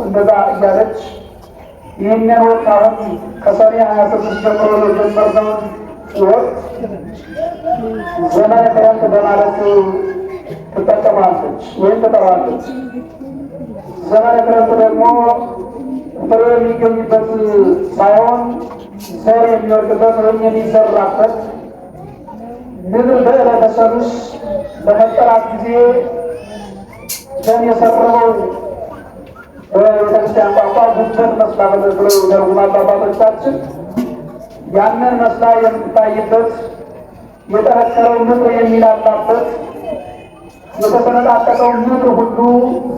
እንደዛ እያለች ይህንን ወቅት አሁን ከሰኔ 26 ጀምሮ የጀመርነውን ወቅት ዘመነ ክረምት በማለት ትጠቀማለች ወይም ትጠራለች። ዘመነ ክረምት ደግሞ ፍሬ የሚገኝበት ሳይሆን ዘር የሚወድቅበት ወይም የሚዘራበት፣ ምድር በዕለተ ሰሉስ በፈጠራት ጊዜ ደም የሰረበው፣ በቤተክርስቲያን ቋንቋ ጉበት መስላ ብለው ይተረጉማሉ አባቶቻችን። ያንን መስላ የምትታይበት፣ የጠነከረው ምድር የሚላላበት፣ የተሰነጣጠቀው ምድር ሁሉ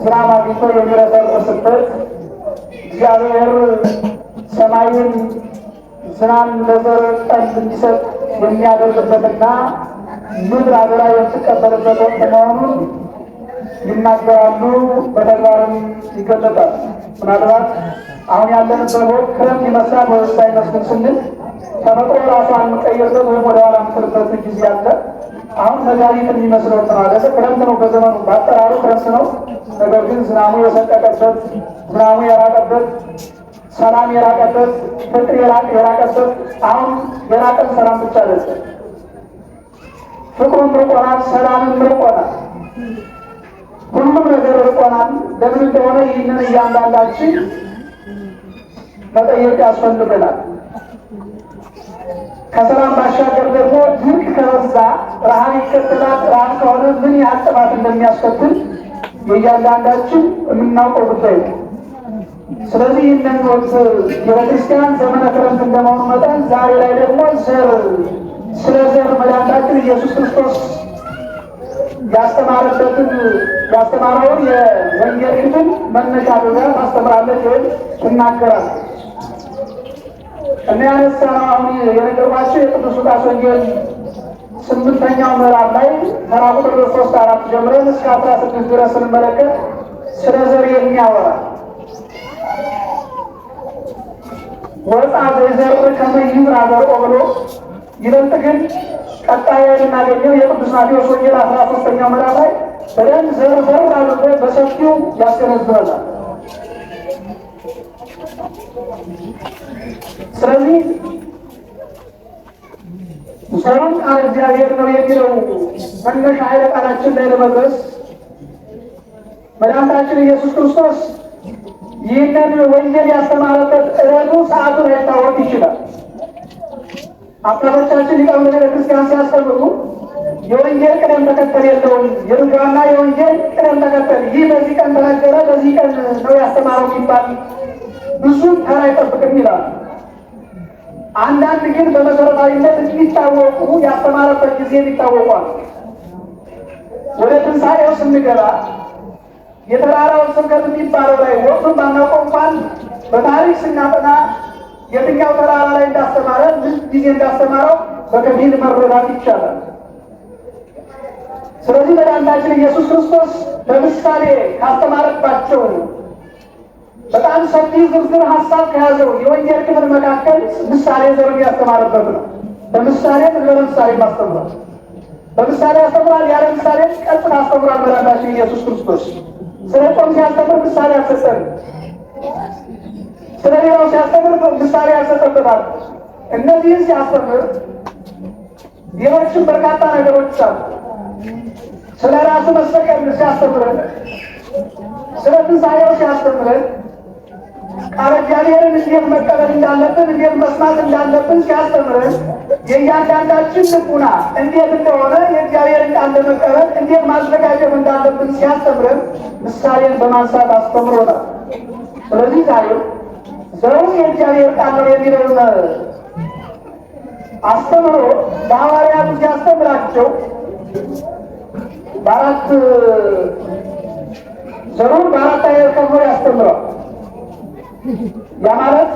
ዝናብ አግኝቶ የሚረሰርስበት፣ እግዚአብሔር ሰማይን ዝናብ ለዘር ጠል እንዲሰጥ የሚያደርግበትና ምድር አደራ የምትቀበልበት ወቅት መሆኑን ይናገራሉ፣ በተግባርም ይገለጣል። ምናልባት አሁን ያለንበት ወቅት ክረምት ይመስላል ወይስ አይመስልም ስንል ተፈጥሮ ራሷን የምትቀይርበት ወይም ወደኋላ የምትልበት ጊዜ አለ። አሁን መጋቢት የሚመስለው ነው አይደለ? ክረምት ነው፣ በዘመኑ በአጠራሩ ክረምት ነው። ነገር ግን ዝናሙ የሰቀቀበት፣ ዝናሙ የራቀበት፣ ሰላም የራቀበት፣ ፍቅር የራቀበት፣ አሁን የራቀን ሰላም ብቻ አይደለም። ፍቅሩም ርቆናል፣ ሰላምም ርቆናል፣ ሁሉም ነገር ርቆናል። ለምን እንደሆነ ይህንን እያንዳንዳችን መጠየቅ ያስፈልገናል። ከሰላም ባሻገር ደግሞ ድርቅ ከበዛ ረሃብ ይከተላል። ረሃብ ከሆነ ምን ያህል ጥፋት እንደሚያስከትል የእያንዳንዳችን የምናውቀው ጉዳይ ነው። ስለዚህ ይህንን ወቅት የቤተክርስቲያን ዘመነ ክረምት እንደመሆኑ መጠን ዛሬ ላይ ደግሞ ዘር፣ ስለ ዘር መድኃኒታችን ኢየሱስ ክርስቶስ ያስተማረበትን፣ ያስተማረውን የወንጌል ክፍል መነሻ አድርጋ ታስተምራለች ወይም ትናገራለች። እና ያነሳነው አሁን የነገርኳቸው የቅዱስ ሉቃስ ወንጌል 8ኛው ምዕራፍ ላይ ተራ ቁጥር 3፣ 4 ጀምረን እስከ 16 ድረስ ስንመለከት ስለ ዘር የሚያወራ፣ ወፃ ዘይዘር ከመ ይዝራ ዘርኦ ብሎ፣ ይበልጥ ግን ቀጣይ የምናገኘው የቅዱስ ማቴዎስ ወንጌል 13ኛው ምዕራፍ ላይ በደንብ ዘርዘር አድርጎ በሰፊው ያስገነዝበናል። ስለዚህ ዘሩን ቃል እግዚአብሔር ነው የሚለው መነሻ ኃይለ ቃላችን ላይ ለመድረስ፣ መድኃኒታችን ኢየሱስ ክርስቶስ ይህንን ወንጌል ያስተማረበት ዕለቱ ሰዓቱ ላይታወቅ ይችላል። አባቶቻችን ሊቃውንተ ቤተ ክርስቲያን ሲያስተምሩ የወንጌል ቅደም ተከተል የለውም። የድጓና የወንጌል ቅደም ተከተል ይህ በዚህ ቀን ተነገረ፣ በዚህ ቀን ነው ያስተማረው የሚባል ብዙ ተራ አይጠብቅም ይላሉ። አንዳንድ ግን በመሰረታዊነት የሚታወቁ ያስተማረበት ጊዜ ይታወቋል። ወደ ትንሣኤው ስንገባ የተራራው ስብከት የሚባለው ላይ ወቅቱን ባናውቀው እንኳን በታሪክ ስናጠና የትኛው ተራራ ላይ እንዳስተማረ፣ ምን ጊዜ እንዳስተማረው በከፊል መረዳት ይቻላል። ስለዚህ መድኃኒታችን ኢየሱስ ክርስቶስ በምሳሌ ካስተማረባቸው በጣም ሰፊ ዝርዝር ሀሳብ ከያዘው የወንጌል ክፍል መካከል ምሳሌ ዘርን ያስተማረበት ነው። በምሳሌ ለምሳሌ አስተምሯል። በምሳሌ ያስተምራል፣ ያለ ምሳሌ ቀጥታ አስተምሯል። መድኃኒታችን ኢየሱስ ክርስቶስ ስለ ጾም ሲያስተምር ምሳሌ አልሰጠንም። ስለ ሌላው ሲያስተምር ምሳሌ ያልሰጠበታል። እነዚህን ሲያስተምር ሌሎችም በርካታ ነገሮች አሉ። ስለ ራሱ መሰቀል ሲያስተምረን፣ ስለ ትንሣኤው ሲያስተምረን፣ ቃለ እግዚአብሔርን እንዴት መቀበል እንዳለብን፣ እንዴት መስማት እንዳለብን ሲያስተምረን፣ የእያንዳንዳችን ልቡና እንዴት እንደሆነ የእግዚአብሔርን ቃል ለመቀበል እንዴት ማዘጋጀት እንዳለብን ሲያስተምረን ምሳሌን በማንሳት አስተምሮናል። ስለዚህ ዛሬ ዘሩም የእግዚአብሔር ቃል ነው የሚለውን አስተምሮ ለሐዋርያቱ ሲያስተምራቸው በአራት ዘሩን በአራት አይነት ከፍሎ ያስተምረዋል። ያ ማለት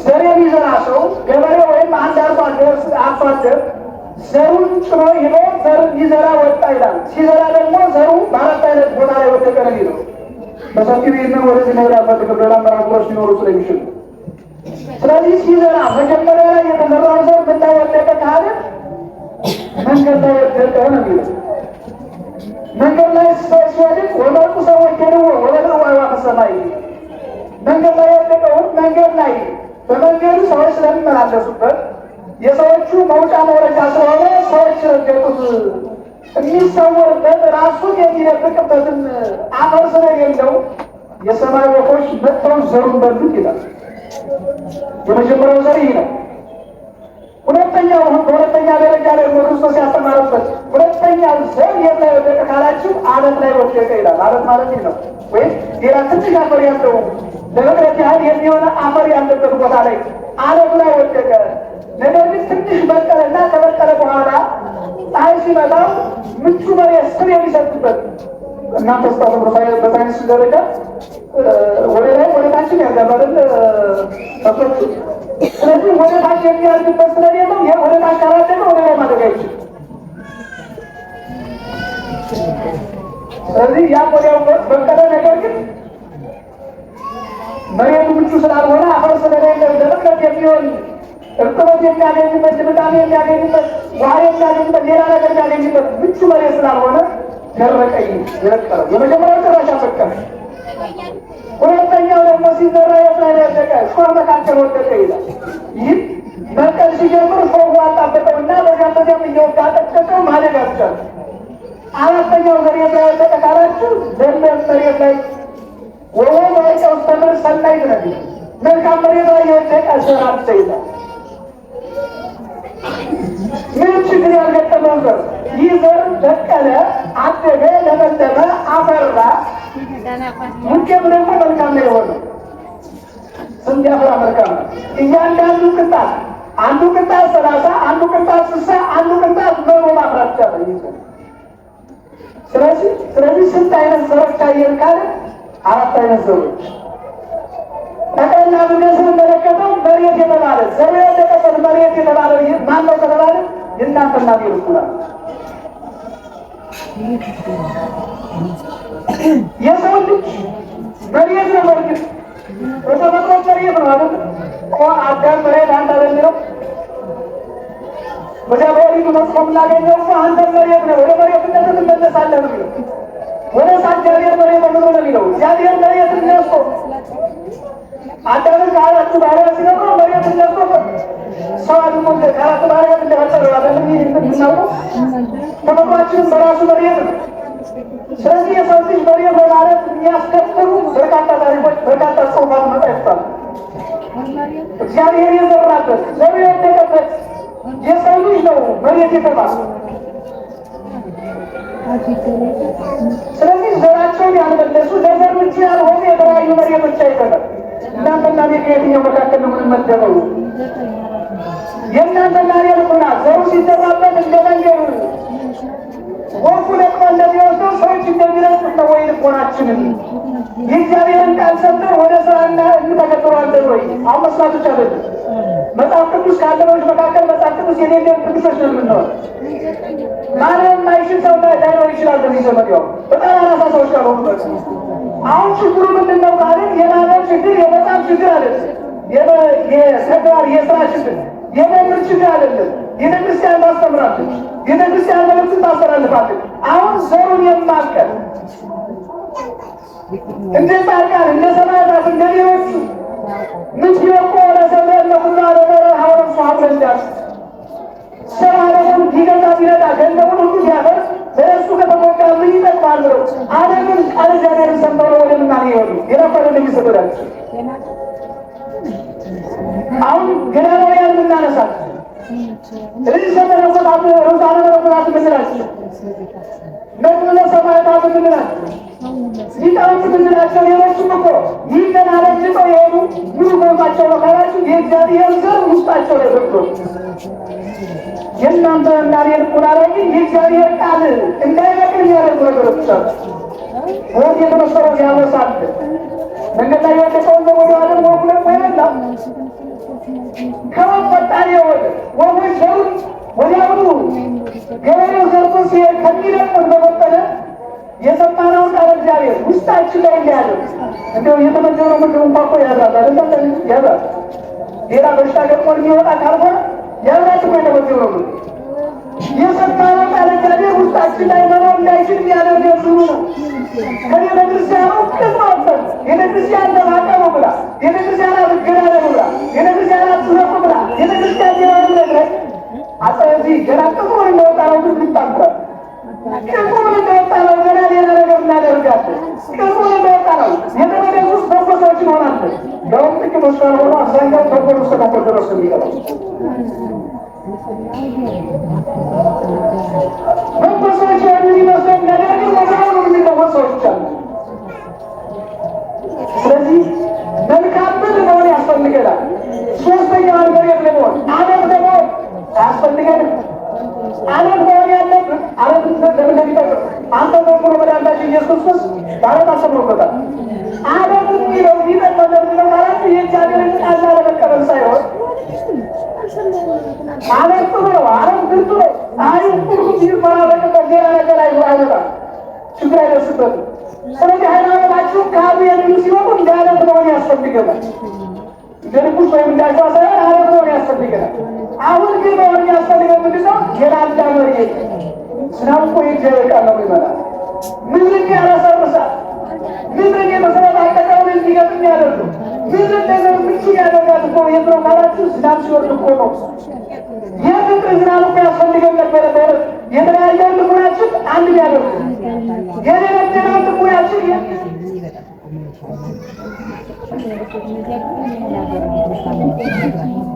ዘር የሚዘራ ሰው ገበሬ ወይም አንድ አርሶ አደር ዘሩን ጭኖ ሂዶ ዘር ሊዘራ ወጣ ይላል። ሲዘራ ደግሞ ዘሩ በአራት አይነት ቦታ ላይ ወደቀ ነው የሚለው። በሰፊው ይህንን ወደዚህ መሄድ አልፈልግም፣ ሌላ መራጉሮች ሊኖሩ ስለሚችሉ። ስለዚህ ሲዘራ መጀመሪያ ላይ የተዘራው ዘር ምን ላይ ወደቀ ካለ መንገድ ላይ ወደቀ ነው የሚለው። መንገድ ላይ ሲወድቅ ወመጡ ሰዎች ሄድዎ ስለሚመላለሱበት የሰዎቹ መውጫ መውረጃ ስለሆነ ሰዎች ረገጡት። የሚሰወርበት ራሱን የሚደብቅበትን አፈር ስለሌለው የሰማይ ወፎች መጥተው ዘሩን በሉት ይላል። የመጀመሪያው ዘር ይህ ነው። ሁለተኛው በሁለተኛ ደረጃ ደግሞ ክርስቶስ ያስተማረበት ሁለተኛው ዘር የት ላይ ወደቀ ካላችሁ አለት ላይ ወደቀ ይላል። አለት ማለት ይህ ነው። ወይም ሌላ ትንሽ አፈር ያለው ለመቅረት ያህል የሚሆነ አፈር ያለበት ቦታ ላይ አለቱ ላይ ወደቀ። ነገር ግን ትንሽ በቀለና ከበቀለ በኋላ ፀሐይ ሲመጣው ምቹ መሬት ስር የሚሰጥበት እናንተ ስታተምሩ በሳይንስ ደረጃ ወደ ላይ ወደ ታችን ያጋባል ተክሎቹ። ስለዚህ ወደ ታች የሚያድግበት ስለሌለው ይሄ ወደ ታች ካላደገ ወደ ላይ ማደግ አይችልም። ስለዚህ ያም ወዲያው በቀለ። ነገር ግን መሬቱ ምቹ ስላልሆነ አፈር ስለሌለ ለመቅረት የሚሆን እርጥበት የሚያገኝበት ድምዳሜ የሚያገኝበት ውሃ የሚያገኝበት ሌላ ነገር የሚያገኝበት ምቹ መሬት ስላልሆነ ደረቀ። የበቀለው የመጀመሪያው ጭራሽ አበቀለ። ሁለተኛው ደግሞ ሲዘራ የት ላይ ወደቀ? እሾህ መካከል ወደቀ ይላል። ይህ መብቀል ሲጀምር እሾሁ አጣበቀውና በዚያም በዚያም እየወጋ አጠቀቀው፣ ማደግ አልቻለም። አራተኛው ዘር የት ላይ ወደቀ ካላችሁ ለምለም መሬት ላይ ወወ ወርቀ ውስተ ምድር ሰናይት ነው የሚለው። መልካም መሬት ላይ የወደቀ ዘር አለ ይላል። ምንም ችግር ያልገጠመው ዘር ይህ ዘር በቀለ፣ አደገ፣ ለመለመ፣ አፈራ። ውጤቱ ደግሞ መልካም ነው የሆነው። ስንት ያፈራ መልካም ነው። እያንዳንዱ ቅንጣት አንዱ ቅንጣት 30፣ አንዱ ቅንጣት 60፣ አንዱ ቅንጣት 100 ማፍራት ይቻላል። ይህ ዘር ስለዚህ ስንት አይነት ዘሮች አየን ካለ አራት አይነት ዘሮች ጠቅላላ አድርገን ስንመለከተው መሬት የተባለ ዘሩ የወደቀበት መሬት የተባለ ማን ነው ከተባለ የእናንተና እኔ ልቡና ነው። የሰው ልጅ መሬት ነው። በእርግጥ በተፈጥሮ መሬት ነው አይደል? አዳም መሬት አንተ አይደል የሚለው በዚያ በኦሪቱ መጽሐፍ የምናገኘው እኮ አንተ መሬት ነው፣ ወደ መሬትነት ትመለሳለህ ነው የሚለው። ወደ እሳት እግዚአብሔር መሬት ነው ነው የሚለው። እግዚአብሔር መሬትን ነስቶ አዳምን ከአራቱ ባህርያት ሲነግረው መሬትን ነስቶ ሰው አድርጎ ከአራቱ ባህርያት እንደፈጠረው አይደለም ይህ የምናውቀው። ተፈጥሯችንም በራሱ መሬት ነው። ስለዚህ የሰው ልጅ መሬት በማለት የሚያስከትሉ በርካታ ታሪኮች፣ በርካታ ጽሑፋት፣ መጻሕፍት አሉ። እግዚአብሔር የዘራበት ዘሩ የወደቀበት የሰው ልጅ ነው መሬት የተባለ። ስለዚህ ዘራቸውን ያልመለሱ ለዘር ምቹ ያልሆኑ የተለያዩ መሬቶች አይተናል። እናንተና እኔ ከየትኛው መካከል ነው የምንመደበው? የእናንተና እኔ ልቡና ዘሩ ሲዘራበት እንደ መንገዱ ወፉ ለቅሞ እንደሚወስደው ሰዎች እንደሚለቁት ነው ወይ ልቦናችንን? የእግዚአብሔርን ቃል ሰምተን ወደ ስራና እንተገብረዋለን ወይ? አሁን መስማት ብቻ አይደለም። መጽሐፍ ቅዱስ ካለበዎች መካከል መጽሐፍ ቅዱስ የሌለን ቅዱሶች ነው የምንሆነው። ማንም የማይችል ሰው ላይኖር ይችላል በዚህ ዘመን ያው በጣም አናሳ ሰዎች ካልሆኑ በቀር። አሁን ችግሩ ምንድን ነው ካልን የማመን ችግር የመጽሐፍ ችግር አይደለም። የተግባር የስራ ችግር የመምህር ችግር አይደለም። ቤተክርስቲያን ታስተምራለች፣ ቤተክርስቲያን መልዕክትን ታስተላልፋለች። አሁን ዘሩን የማብቀል እንደ ጻድቃን እንደ ሰማዕታት እንደ ሌሎቹ ምትየቆ ለሰብእ ለኩሉ ዓለመ ሐወርሱ ሀብለ ሰው ዓለሙን ቢገዛ ቢነጣ ገንዘቡን ሁሉ ቢያፈርስ ለእሱ ከተሞጋ ምን ይጠቅማል ብለው ዓለምን ቃል እግዚአብሔርን ሰምተው ወደ ምናምን ይሄዱ ሌላ እኮ አይደለም የሚሰበዳቸው። አሁን ገዳማውያን የምናነሳቸው ርዕሰ መነኮሳት ርዕሳነ መነኮሳት የምንላቸው መድብለ ሰማዕታት የምንላቸው ሊቃውንት የምንላቸው ሌሎችም እኮ ይህንን ዓለም ንቀው የሄዱ ሙሉ ቦታቸው ነው ካላችሁ የእግዚአብሔር ዘር ውስጣቸው ላይ በቅሎ የእናንተ እና እኔ ልቡና ላይ ግን የእግዚአብሔር ቃል እንዳይበቅል የሚያደርጉ ነገሮች አሉ። ወፍ የተመሰለው ያበሳል። መንገድ ላይ የወደቀውን ወዲያው አይደል ወፉ ለቅሞ የበላው። ከወፍ ፈጣን የሆነ ወፎች ዘሩን ወዲያውኑ ገበሬው ዘርቶ ሲሄድ ከሚለቅሙት በፈጠነ የሰማነውን ቃል እግዚአብሔር ውስጣችን ላይ እንዲያደርግ እንደው የተመገብነው ምግብ እንኳ እኮ ያዝራል አይደል? ያዝራል። ሌላ በሽታ ገጥሞን የሚወጣ ካልሆነ ያዝራል እኮ የተመገብነው ምግብ። የሰማነው ቃል እግዚአብሔር ውስጣችን ላይ መኖር እንዳይችል የሚያደርገው ዝኑ ነው። ከቤተ ክርስቲያኑ ቅጥር ወጥተን ቤተ ክርስቲያን ተማቀሙ ብላ፣ ቤተ ክርስቲያን አትገዳደሉ ብላ፣ ቤተ ክርስቲያን አትዝረፉ ብላ፣ አጸዚ ገና ቅጥሩን እንደወጣ ነው ግን ልታምራል። ቅጥሩን እንደወጣ ነው ገና ሌላ ነገር እናደርጋለን። ቅጥሩን እንደወጣ ነው የተመደሱ ውስጥ በጎ ሰዎች እንሆናለን። ያውም ጥቂቶች ካልሆኑ አብዛኛው በጎ ውስጥ ተቆርጦ ነው የሚገባው። በጎ ሰዎች የሚመስለን ነገር ግን ወዲያውኑ የሚለወጥ ሰዎች አሉ። ስለዚህ መልካም መሆን ያስፈልገናል። ሶስተኛውን መሬት ለመሆን አለት ለመሆን አያስፈልገንም። አለት መሆን ያለብን አለት ለምን እንደሚጠቅም አንተ በሙሉ መድኃኒታችን ኢየሱስ ክርስቶስ በአለት አስተምሮበታል። አለት የሚለው የሚጠቅመው ለምንድን ነው ካላችሁ የእግዚአብሔርን ቃል ላለመቀበል ሳይሆን አለት ጥሩ ነው። አለት ብርቱ ነው። ፀሐዩ ቁርጡ ሲፈራረቅበት ሌላ ነገር አይመጣም፣ ችግር አይደርስበትም። ስለዚህ ሃይማኖታችሁ ካሉ የሚሉ ሲመጡ እንደ አለት መሆን ያስፈልገናል። እንደ ንጉሥ ወይም እንደ አሸዋ ሳይሆን አለት መሆን ያስፈልገናል። አሁን ግን መሆን የሚያስፈልገው ምንድን ነው? የላዳ መሬት። ዝናብ እኮ የእግዚአብሔር ቃል ነው ይመጣል። ምድርን ያረሰርሳል። ምድርን የተሰነጣጠቀውን እንዲገጥም ያደርገው ምድርን ለዘር ምቹ ያደርጋት እኮ የት ነው ካላችሁ ዝናብ ሲወርድ እኮ ነው። የፍቅር ዝናብ እኮ ያስፈልገን ነበረ። በእውነት የተለያየውን ልቡናችን አንድ ሊያደርጉ የደነደነውን ልቡናችን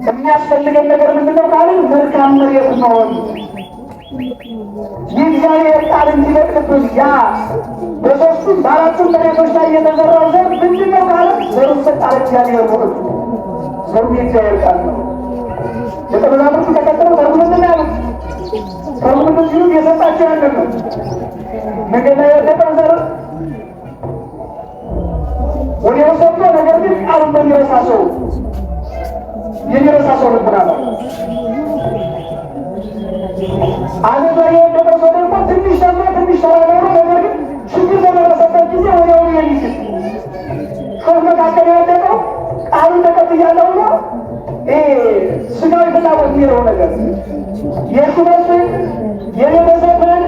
የሚያስፈልገን ነገር ምንድን ነው ካልን መልካም መሬት መሆን የእግዚአብሔር ቃል እንዲበቅልብን ያ በሶስቱም በአራቱም መሬቶች ላይ የተዘራው ዘር ምንድን ነው ካልን ዘሩ ቃል እግዚአብሔር ነው። ዘሩ የእግዚአብሔር ቃል ነው። ደቀ መዛሙርቱ ተከትለው ተርጉምልን ያሉት ተርጉምልን ሲሉት የሰጣቸው ያንን ነው። መንገድ ላይ የወደቀው ዘር ወዲያው ሰምቶ ነገር ግን ቃሉን በሚረሳ ሰው የሚረሳ ሰው ልቡና ነው። አለት ላይ የወደቀው ሰው ደግሞ ትንሽ ሰምቶ ትንሽ ተናግሮ ነገር ግን ችግር በደረሰበት ጊዜ ወዲያውኑ የሚስት ሾህ መካከል የወደቀው ቃሉን ተቀብያለሁ ብሎ ስጋዊ ፍላጎት የሚለው ነገር የሹመት ፍቅር፣ የቤተሰብ ፍቅር፣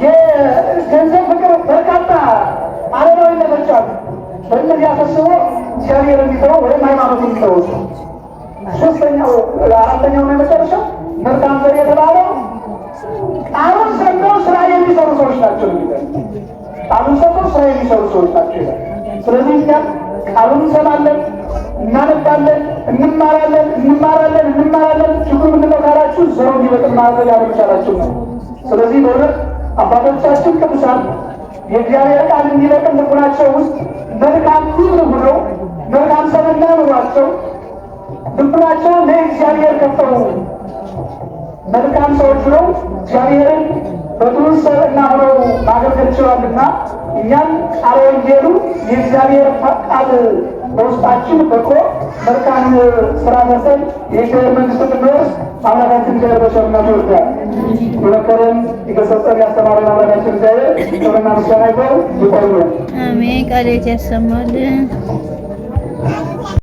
የገንዘብ ፍቅር በርካታ ዓለማዊነቶች አሉ። በእነዚያ ተስቦ እግዚአብሔር የሚተወው ወይም ሃይማኖት የሚተወው ሰው። ሶስተኛው አራተኛውና የመጨረሻው መልካም ዘር የተባለው ቃሉን ሰምተው ስራ የሚሰሩ ሰዎች ናቸው የሚለው ቃሉን ሰምተው ስራ የሚሰሩ ሰዎች ናቸው ይላል። ስለዚህ እኛም ቃሉን እንሰማለን፣ እናነባለን፣ እንማራለን፣ እንማራለን፣ እንማራለን። ችግሩ ምንድነው ካላችሁ ዘሩ እንዲበቅል ማድረግ አለመቻላችን ነው። ስለዚህ በእውነት አባቶቻችን ቅዱሳን የእግዚአብሔር ቃል እንዲበቅል ልቡናቸው ውስጥ መልካም ምድር ሆነው መልካም ሰብዕና ኑሯቸው ልቡናቸውን ለእግዚአብሔር ከፈቱ። መልካም ሰዎች ሆነው እግዚአብሔርን በጥሩ ሰብዕና ሆነው ማገልገል ችለዋልና እኛም ቃለ ወንጌሉ የእግዚአብሔር ቃል በውስጣችን በቅሎ መልካም ስራ ሰርተን የእግዚአብሔር መንግሥት እንድንወርስ አምላካችን እግዚአብሔር በቸርነቱ ይርዳን። የመከረን የገሠጸን ያስተማረን አምላካችን እግዚአብሔር ክብርና ምስጋና ይግባው። ይቆየን። አሜን። ቃለ ሕይወት ያሰማልን።